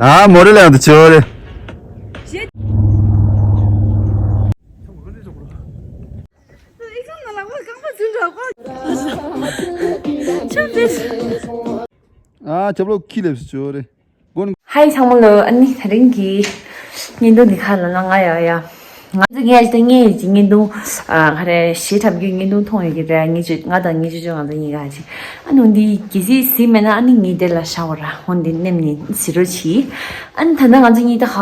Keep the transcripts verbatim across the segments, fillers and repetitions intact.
ཨ་མོ་རེ་ལ་ཡང་དུ་ཆེ་བ་རེ། ཨ་ཆབ་ལོ་ཁྱི་ལེབ་སུ་ཆེ་བ་རེ། ཧའི་ཚང་མ་ལོ། ཨ་ནི་དེ་རིང་གི་བརྙན་ཐུང་འདི་ག་ལབ་ན་ང་ཡ་ཡ། ང་ཚོ་ངས་ད་ངས་ཀྱི་བརྙན་ཐུང་ཨ་ག་རེ་གཞས་འཁྲབ་རྒྱུའི་བརྙན་ཐུང་མཐོང་ཡོད་ཀྱི་རེད། ངས་ཅི་ང་དང་ངའི་ཅོ་ཅོ་ང་ཚོ་གཉིས་ཀ་ཅི། ཨ་ནི་འདི་གལ་སྲིད་གཟིགས་མེད་ན་ཨ་ནི་ངས་དེ་ལ་བཞག་པ་ར་འོ་འདི་ནེམ་ནི་གཟིགས་རོགས་གྱིས། ཨ་ནི་ད་ལྟ་ང་ཚོ་གཉིས་ད་ག་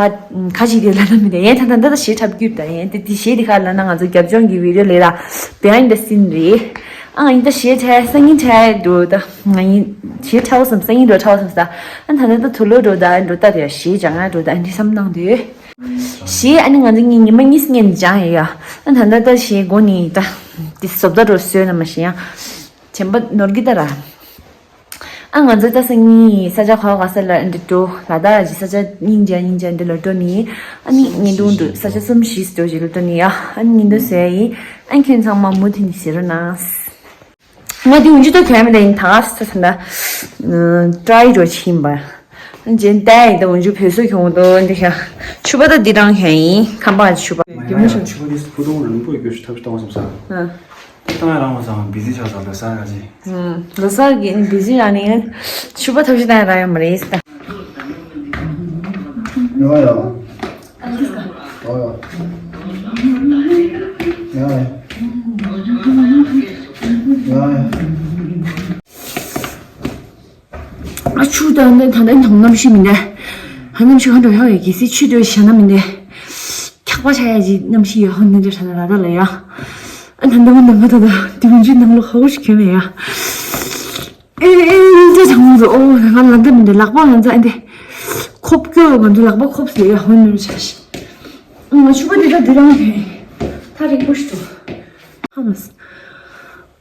ག་ཅིག་རེད་ལབ་ན་མི་འདུག་ཡན་ད་ད་ད་གཞས་འཁྲབ་རྒྱུ་ད་ཡན་དེ་དེ་གཞས་དེ་ག་ལབ་ན་ང་ཚོ་རྒྱབ་ལྗོངས་ཀྱི་བི་ཌིའོ་ལས་ར་བི་ཧའིན་ཌི་སིན་རེད། ཨ་ཡིན་ད་གཞས་འཁྲབ་སང་ཉིན་འཁྲབ་འགྲོ་ད། ང་ཡིན་གཞས་འཁྲབ་བསམ་སང་ཉིན་འགྲོ་འཁྲབ་བསམ་ས། ཨ་ད་ད་ད་དུ་ལོ་འགྲོ་ད་འགྲོ་ད་དེ་གཞས་སྦྱང་ང་འགྲོ་ད་འདི་བསམ་གནང་དུས། གཞས་ཨ་ནི་ང་ཚོ་གཉིས་ཉི་མ་གཉིས་སྔོན་སྦྱང་ཡོད་ཡ། ཨ་ད་ད་ད་གཞས་མགོ་ནས་ད་དེ་བཟོ་ལྟ་འགྲོ་བཟོས་ན་མ་གཞས་ཡང་། བྱེན་པ་ནོར་གི་ད་ར། ཨ་ང་ཚོ་ད་སང་ཉིན་ས་ཆ་ག་བ་ག་ས་ལ་འདི་འགྲོ་ལ་ད་ཅི་ས་ཆ་སྙིང་རྗེ་སྙིང་རྗེ་འདི་ལ་འགྲོ་ནི། ཨ་ནི་ཉིན་དུང་འགྲོ་ས་ཆ་གསུམ་བཞི་འགྲོ་ཞིག་ལ་འགྲོ་ནི་ཡ། ཨ་ནི་ཉིན་དུ་ཟེར་ཡིན། ཨ་ཁྱོད་ཚང་མ་མུ་མཐུད་ནས་ཟེར་རོ་ན། ང་དེ་འུན་ཅུ་ཏོ་གྱོན་མི་ད་ཡིན་ད་ས་ས་ད་ཏྲའི་རོ་ཕྱིན་པ། ཇན་ཏའི་ད་འུན་ཅུ་བོད་སོ་གྱོང་དོ་འདི་ཤ་ཆུ་པ་ད་འདི་རང་གྱོན་ཡིན་ཁམ་པ་ཆུ་པ། དེ་མོ་ཤ་ཆུ་པ་དེ་སུ་ཕུ་ཏོང་རིང་པོ་གྱོན་ཤ་ཐབས་ཤ་བཏང་བ་སོང་ས། ཨ་ད་ང་རང་བ་ཚང་བི་ཟི་ཆགས་ས་ལོ་ས་ག་ཅི། ལོ་གསར་གྱི་ནི་བི་ཟི་རང་ནི་ཕྱུ་པ་ཐབས་ཤེས་བཏང་ཡ་རང་ཡང་མ་རེད་ད། ཡོ་ཡོ། ཨ་ལི་སི་ཀ། ཡོ་ཡོ། ཡ་ཡ། ཨ་ཆུ་ད་ནི་ད་ནི་ནམ་གནམ་གཤིས་མི་འདྲ། ཧ་གནམ་གཤིས་ཧ་འགྲོ་ཡོང་ཡོད་གི་སི་ཆུ་དུ་ཞེ་ན་མི་འདྲ། འཁྱག་པ་ཆགས་ཡ་ཅིག་གནམ་གཤིས་ཡོད་ཧ་ནི་འདྲ་ཧྲ་ན་ར་ད་ལ་ཡ། ཨ་ད་འདི་མོ་ནང་ང་ད་ད་དེ་མོ་ཅིག་ནང་ལོ་ཧ་གོ་ཞིག་གྱོན་མེད་ཡ། ཨེ་ཨེ་ཨེ་ཨེ་ཅག་ཚང་མ་ཚོ་ཨོ་ང་ལ་འདི་མི་འདི་ལག་པ་ང་ཚ་ཨེ་འདི་ཁོབ་སྐྱོ་ང་ཚོ་ལག་པ་ཁོབ་སི་ཡ་ཧོན་ནུ་ཆ་ཤི། ང་ཆུ་པ་འདི་ད་འདི་རང་གྱོན་ཐ་རིག་པོ་ཞིག་འདུག་ཧ་མ་སི།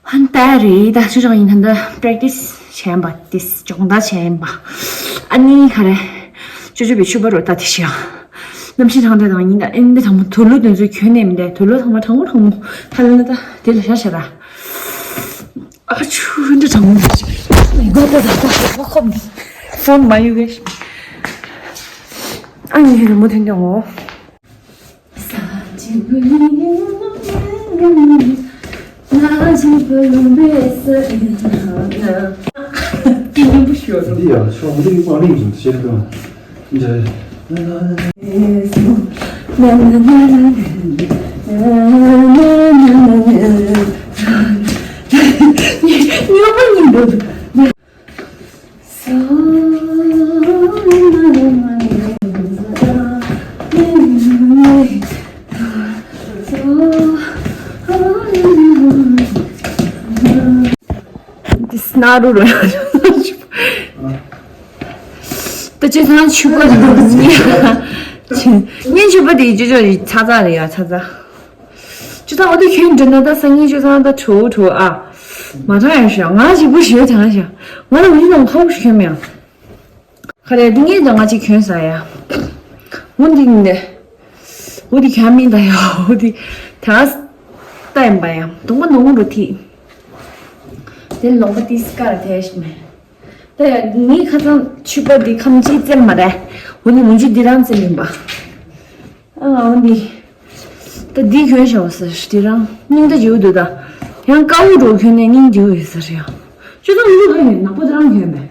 ཧན་ཏ་རེད་ད་ཆུ་ཅང་ཡིན་ཧན་ད་པྲེག་ཊི་སི་བྱས་པ་ཏིས་སྦྱོང་བརྡར་བྱས་པ། ཨ་ནི་ག་རེ། ཅོ་ཅོ་བའི་ཆུ་པ་རོ་ད་དེ་ཤི་ཡང་། གནམ་གཤིས་གྲང་འདྲ་དང་ཡིན་ད་ཨེ་འདི་དང་པོ་དུ་ལུ་དེ་ཚོ་གྱོན་ནས་མི་འདུག་དུ་ལུ་ཚང་མ་གྲང་མོ་གྲང་མོ་ཧ་ལ་ན་ད་དེ་ལ་ཤ་ཤ་ར། ཨ་ཆུ་འདི་གྲང་མོ་མི་དགོས་ད་ད་ད་ཁོམ་ཕོན་མ་ཡུ་གེ་ཨ་ནི་རི་མོ་ཐོན་ཀྱང་ངོ་། འདི་ཡང་ཤོག་འདི་ཡིན་པ་རིང་ཞིང་ཤེས་དོན། འདི་སྣ་རུ་རུ་ད་ཅི་ཚང་ཆུ་པ་རུ་རུ་ཉིན་ཆུ་པ་དེ་ཅི་ཅོ་རི་ཚ་ཚ་རེད་ཡ་ཚ་ཚ། ཅི་ད་འོ་དེ་ཁྱོད་འདྲི་ན་ད་སང་ཉིན་ཅི་ཚང་ད་ཁྲོ་བོ་ཁྲོ་བོ་ཨ། མ་དྲང་ཡ་ཤ་ང་ཞིག་པུ་ཞོད་དྲང་ཤ། ང་ལ་འུ་ཡིན་ནམ་ཁ་བུ་ཞིག་ཁྱོད་མེད་ཨ། ཁ་རེ་འདི་ངས་ཀྱང་ང་ཅིག་གྱོན་ས་ཡ། འོ་འདི་ནི། འོ་འདི་གྱོན་མིན་ད་ཡ་འོ་འདི། ད་ད་ཡིན་པ་ཡ་དུང་པ་ནོར་འགྲོ་ཐིག་དེ་ལོང་པ་ཏིས་ཀར་དེ་ཞིག་མེད། ད་ཡ་ངའི་ཁ་སང་ཆུ་པ་འདི་ཁམ་ཅི་བཙེམ་མ་རེད། འོ་འདི་མུ་ཆུ་འདི་རང་བཙེམ་ཡིན་པ། ཨ་ང་འོ་འདི། ད་འདི་གྱོན་བཞག་པ་ཟེར་འདི་རང་སྙིང་རྗེ་བོ་འདུག་ད། ཡང་དཀར་པོ་འགྲོ་གྱོན་ནས་སྙིང་རྗེ་བོ་ཡོད་ཟེར་ཡང་། ཅོ་ད་འོ་འདི་ག་ཡོད་ནག་པོ་འདི་རང་གྱོན་པས།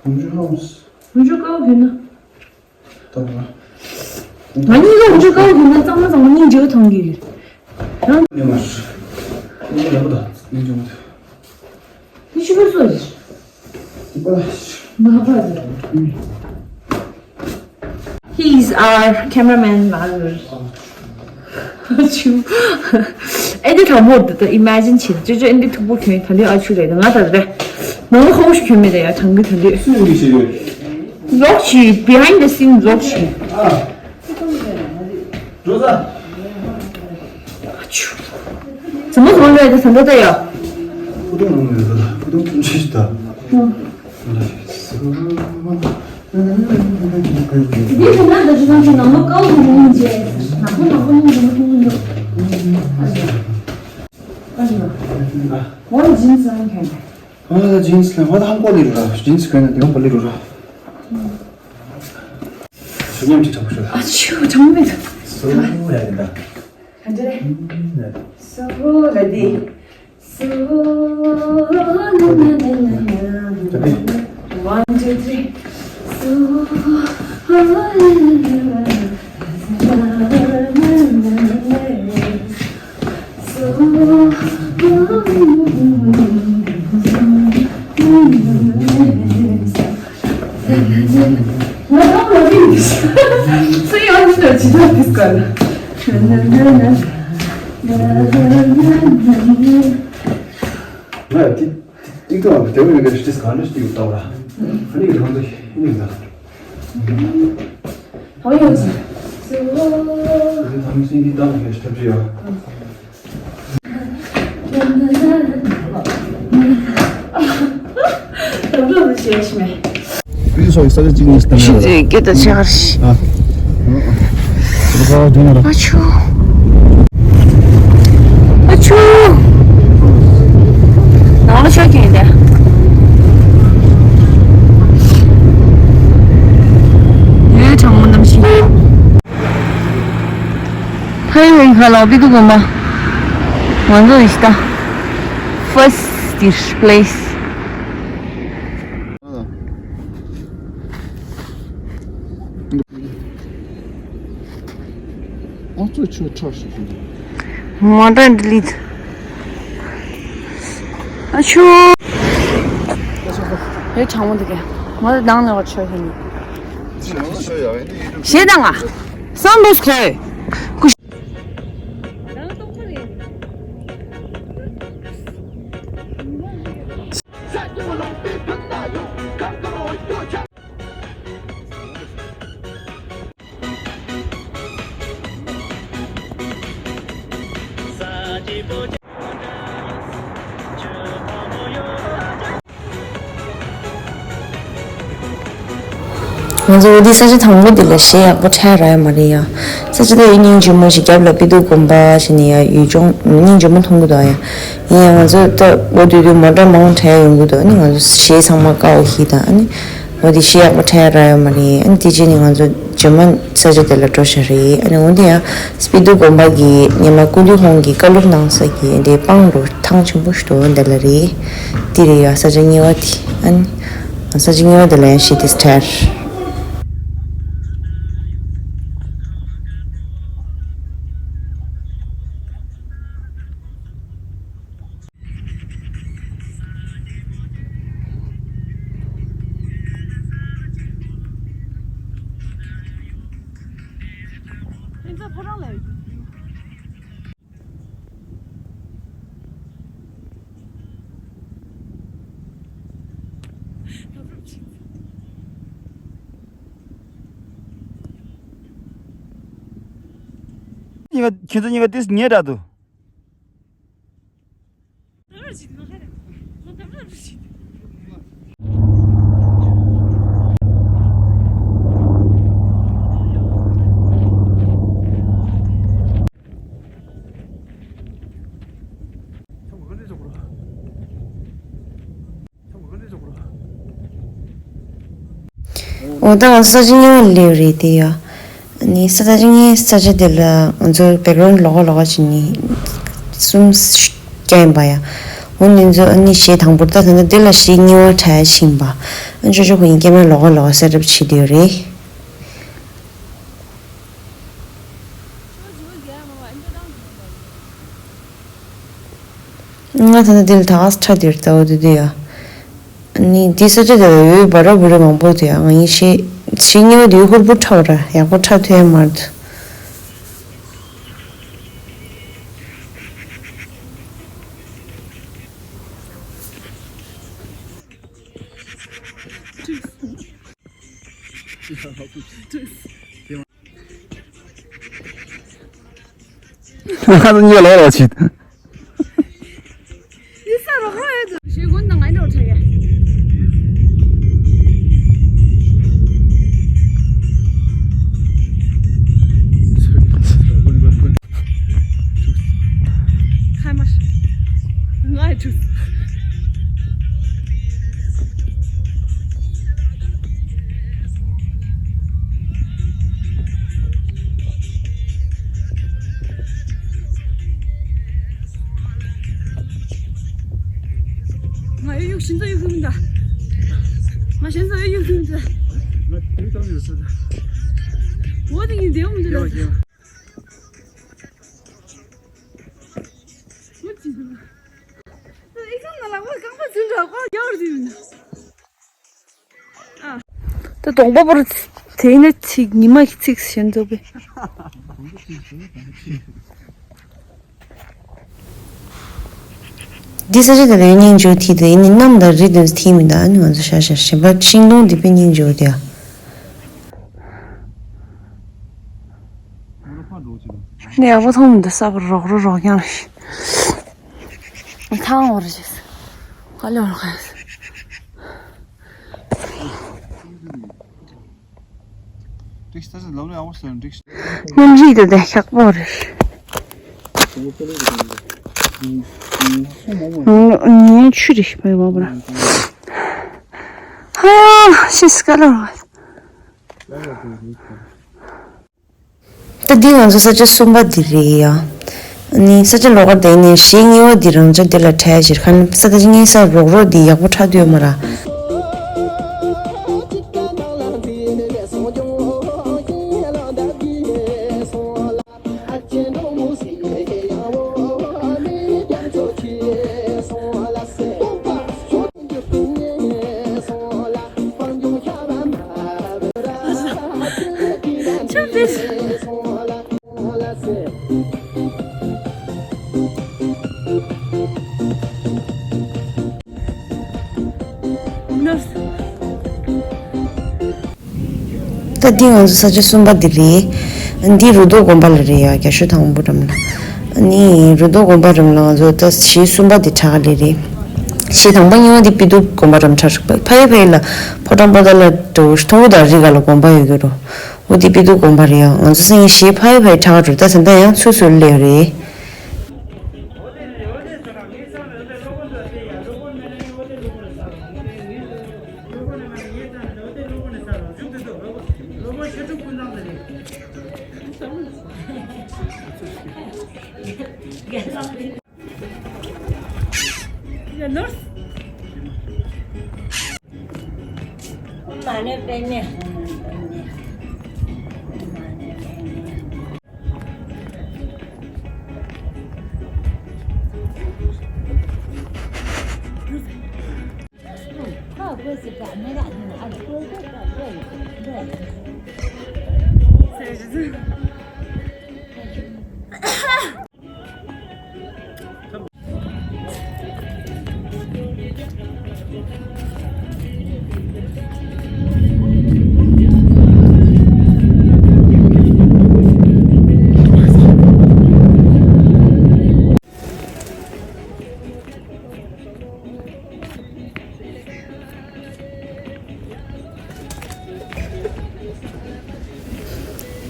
འོ་ཆུ་ཧོམ་སི། འོ་ཆུ་དཀར་པོ་གྱོན་ན། ད་ང་གཉིས་ཀ་འོ་ཆུ་དཀར་པོ་གྱོན་ན་གཙང་མ་གཙང་མ་སྙིང་རྗེ་བོ་མཐོང་གི་ཡོད། རང་། ནས་མ་ཤི། ནས་ཡག་པོ་ད་སྙིང་རྗེ་མོ་དེ། He is our cameraman. ཨ་ཆུ། ཨེ་འདི་དྲང་མོ་འདི་ད་ཨི་མེ་ཇིན་བྱེད་ཅོ་ཅོ་ཨེ་འདི་མཐུག་པོ་གྱོན་ད་འདི་ཨ་ཆུ་རེད་ང་ད་རེད། ནང་ལ་ཧོ་ཤུ་གྱོན་མེད་ད་ཡ་དྲང་གི་ད་འདི། སུ་ཡོང་གི་ཤེས་ཡོད། ལོག་ཤི་behind the scene ལོག་ཤི། ཨ། འགྲོ་ས། ཨ་ཆུ། ཟ་མ་ཟ་མ་ལོས་དེ་ཟ་འདྲ་ལྟ་ཡ། ཕུ་ཏུང་ནང་ནས་ཟ་ད་ཕུ་ཏུང་ཐུན་ཆེ་ཞིག་ད། ཨོ། འདི་ཁྱེད་རང་ད་ཅི་ནང་གི་ནང་ལོ་ཀའོ་གི་ནང་མཇལ། ནག་པོ་ནག་པོ་ནང་གི་ནང་ལོ་ཀུན་ནོ། ཨ་ཡ། ཨ་ཡ། ཨོ་ཇིན་སི་རང་གྱོན་ནས། ཨ་ཇིན་སི་ལ་ང་ད་ཧང་གོ་ལི་རུ་ར། ཇིན་སི་གྱོན་ནས་དེ་ཧང་གོ་ལི་རུ་ར། མཉམ་གཅིག་གྲོགས་པོ་ཤོད། ཨ་ཆུ་གྲོགས་མེད། སོ་ཡ་གི་ད། ག་འདྲ་རེད། སོ་ལ་དེ། སོ་ལ་ན་ན་ན་ན་ན། One, two, three. སོ་ལ་ན་ན་ན་ན། ང་དེ་ཏིག་ཏོག་ལ་དེ་བས་ཀྱི་ཏིག་ཏོག་ག་འདྲ་ཞིག་ཡོད་ལྟ་བ་ར། ཨ་ནི་རང་ཚོ་ཨ་ནི་ད། ཨོ་ཡོད་ཟེར། ཨ་ནི་ཐང་སིང་གི་ཏང་གི་ཐབས་ཇུས་ཡོད། ཞིག་ཅིག་སྐད་ཆ་བཤད་གར་ཤི། ཨ། ཨ་ཆུ། ཨ་ཆུ། ནང་ལ་ཤོག་གྱོན་ཏེ། ཡོད་གྲང་མོ་གནམ་གཤིས། ཕ་ཡུལ་ཡིན་ཁ་ལོ་པི་ཏུ་དགོན་པ། ང་ཚོ་ཡིན་ཤི་ད། First this place. ཨ་ཙོ་ཆུ་ཁྲག་ཞིག་འདུག་མ་འདྲ་འདི་ལིད། ཨ་ཆུ། རེ་གྲང་མོ་འདུག་གས། ང་ལ་ནང་ནས་བར་ཆོས་ཤིག་ནི། ཞེ་དང་ང་། སང་འདུག་ཁོས། ཀུ། ང་ཚོ་འོ་དེ་ས་ཆ་དང་པོ་འདི་ལ་གཞས་ཡག་པོ་འཁྲབ་རག་ཡོད་མ་རེད་ཡ། ས་ཆ་དེ་ཡི་སྙིང་རྗེ་མོ་ཞིག་རྒྱབ་ལ་པི་ཏུ་དགོན་པ་ཞེས་ནས་ཡ་ཡུལ་ལྗོངས་སྙིང་རྗེ་མོ་མཐོང་གི་འདུག་ཡ། ཡིན་ཡང་ང་ཚོ་ད་འོ་དུས་དུས་མོ་ཊ་མང་འཁྲབ་ཡོང་གི་འདུག་ཨ་ནི་ང་ཚོ་གཞས་ཚང་མ་བཀག་འོ་ཤི་དང་ཨ་ནི་འོ་དེ་གཞས་ཡག་པོ་འཁྲབ་རག་ཡོད་མ་རེད། ཨ་ནི་དེ་རྗེས་ནས་ང་ཚོ་ཇར་མན་ས་ཆ་དེ་ལ་འགྲོ་བཞིན་རེད། ཨ་ནི་འོ་དེ་ཡང་སྤི་ཏུ་དགོན་པ་གི་ཉི་མ་ཀུན་ཏུ་ཧོང་གི་བཀའ་སློབ་གནང་ས་གི་དེ་སྤང་རུ་ཐང་ཆེན་པོ་ཞིག་འདུག་དེ་ལ་རེད། དེ་རེད་ཡ། ས་ཆ་གཉིས་པ་དེ། ཨ་ནི་ས་ཆ་གཉིས་པ་དེ་ལ་ཡང་གཞས་དེ་འཁྲབ། གཉིས་ཀ་ཁྱེད་ཚོ་གཉིས་ཀ་ཏིས་ངའི་འདྲ་འདུག་འོ་ད་ང་ཚོ་ས་ཆ་གཉིས་པ་སླེབས་རེད་དེ་ཡ། ཨ་ནི་ས་ཆ་གཉིས་ས་ཆ་དེ་ལ་ང་ཚོ་བེག་རོན་ལོགས་ཀ་ལོགས་ཀ་བྱེད་ནི་གསུམ་བརྒྱབ་ཡིན་པ་ཡ། འོ་ནི་ཚོ་ཨ་ནི་གཞས་དང་པོ་ད་ད་ལྟ་དེ་ལ་གཞས་གཉིས་པ་འཁྲབ་བཞིན་པ། ཨ་ཅོ་ཅོ་ཁོ་གཉིས་ཀེམ་ར་ལོགས་ཀ་ལོགས་ཀ་སེ་ཊབ་བྱེད་དུས་རེད། ང་ད་ལྟ་འདི་ལ་ད་ག་སེ་འཁྲབ་དེ་རེད་ད། འོ་དེ་དེ་ཡ། ནི་འདི་ས་ཆ་དེ་ལ་ཡོད་བ་ར་བུ་ར་མང་པོ་དེ་ཡ། ང་ཡིན་ཤེས་ཤེས་ཉེ་བ་དེ་ཡོད་ཧུར་པོ་འཁྲབ་ར་ཡག་པོ་འཁྲབ་ཐུབ་ཡ་མ་རེད། ཁ་ཚོ་གཉིས་ལོག་ལོག་བྱེད། ང་ཞེན་ས་ཡོད་ཁུལ་འདུག་ང་དེ་ཙམ་ཡོད་ས་ད། འོ་དེ་ངས་བདེ་བོ་མི་འདུག་ད། འོ་ཅི་འདུག་ད་ཨི་ཁང་ནང་ལ་ང་རྐང་པ་ཚུན་ཆད་ཁོག་རྒྱག་རེད་ཟེར་ཡོད་ན། ད་གདོང་པ་པོར་དེ་ནས་ཚིག་ཉི་མ་གི་ཚིག་ཞེན་ཚོགས་པས། འདི་ས་ཆ་དེ་ལ་སྙིང་རྗེ་བོ་དེ་དེ་ཡིན་ནི་གནམ་དང་རི་དེ་ཚོ་ཐིག་མི་འདུག་ཨ་ནི་ང་ཚོ་ཤ་ཤ་ཞེན་པ་ཤིང་སྡོང་དེ་དཔེ་སྙིང་རྗེ་བོ་དེ་ཨ། ནི་ཡག་པོ་མཐོང་མི་འདུག་ས་བར་རོག་རོ་རོག་ཀྱང་རེད། ཐང་བར་ཞེས་ཀ་ལེ་བར་ཁ་ཡོད། གནམ་གཤིས་དེ་དང་ཤག་པོ་རེད། ངའི་ཆུ་རེད་མ་ཡིན་པ་ར། ཧ་ཤིས་ཀ་ལོ། ད་འདི་ང་ཚོ་ས་ཆ་གསུམ་པ་འདི་རེད་ཡ། ནི་ས་ཆ་ལོགས་ཀ་དེ་ནས་གཞི་གཉིས་པ་འདི་རང་ཅག་འདི་ལ་འཕྲད་ཕྱིར་ཁ་ནི་ས་ཆ་གཉིས་ས་རོག་རོག་འདི་ཡག་པོ་འཁྲབ་འདོད་མ་ར། ད་འདི་ང་ཚོ་ས་ཆ་གསུམ་པ་འདི་རེད། འདི་རུ་ཏོ་དགོན་པ་ལ་རེད་ཡ། རྒྱ་ཤོད་དང་པོ་འགྲམ་ལ། ནི་རུ་ཏོ་དགོན་པ་འགྲམ་ལ་ང་ཚོ་ད་གཞི་གསུམ་པ་འདི་བྲག་ལ་རེད། གཞི་དང་པོ་གཉིས་པ་འདི་པི་ཏུ་དགོན་པ་འགྲམ་བྲག་ཕ་ཡི་ཕ་ཡི་ལ་ཕོ་བྲང་པོ་ཏ་ལ་འགྲོ་མཐོང་བུ་དང་རི་ག་ལ་དགོན་པ་ཡོད་ཀྱི་རུ། འོ་འདི་པི་ཏུ་དགོན་པ་རེད་ཡ། ང་ཚོ་སེང་གེ་གཞི་ཕ་ཡི་ཕ་ཡི་བྲག་འགྲོ་ད་ཟིན་ད་ཡང་ཚུར་ཚུར་སླེབས་རེད།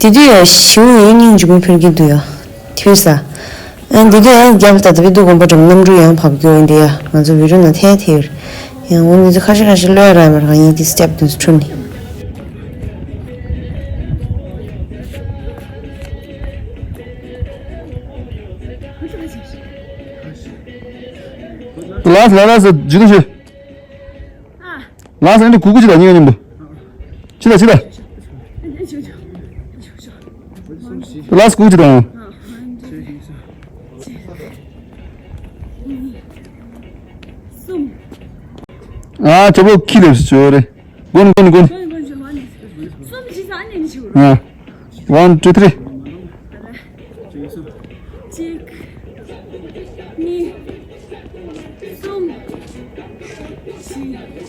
དེ་དུས་ཡ་ཞིའུ་ཡོད་སྙིང་རྗེ་མོ་ཕེར་གྱི་འདུག་ཡ། ཐོས་ས། ཨ་འདི་དུས་ཨ་རྒྱབ་ད་ད་པི་ཏུ་དགོན་པ་འགྲམ་གནམ་གྲུ་ཡང་བབས་རྒྱུ་ཡིན་དེ་ཡ། ང་ཚོ་བི་རུ་ན་ཐད་ཐེ་ཡོད། ཡང་འོ་འདི་ཚོ་ཁ་ཤས་ཁ་ཤས་ལོས་ར་མར་གང་ཡིན་དེ་སྟེབ་དུ་འཁྲུ་ནི། ལགས་ལགས་ལགས་ཇུ་དུ་ཞུ། ལགས་ཨ་ནི་གུ་གུ་ཅི་ད་ཉིན་ཉིན་པོ། ཅི་ད་ཅི་ད། ལགས་གུ་གུ་ཅི་ད། ཨ་ཅོ་པོ་ཁི་ལེབ་ཅོ་རེ། གོན་གོན་གོན། ཨ། One, two, three. གཅིག་གཉིས། གསུམ། བཞི།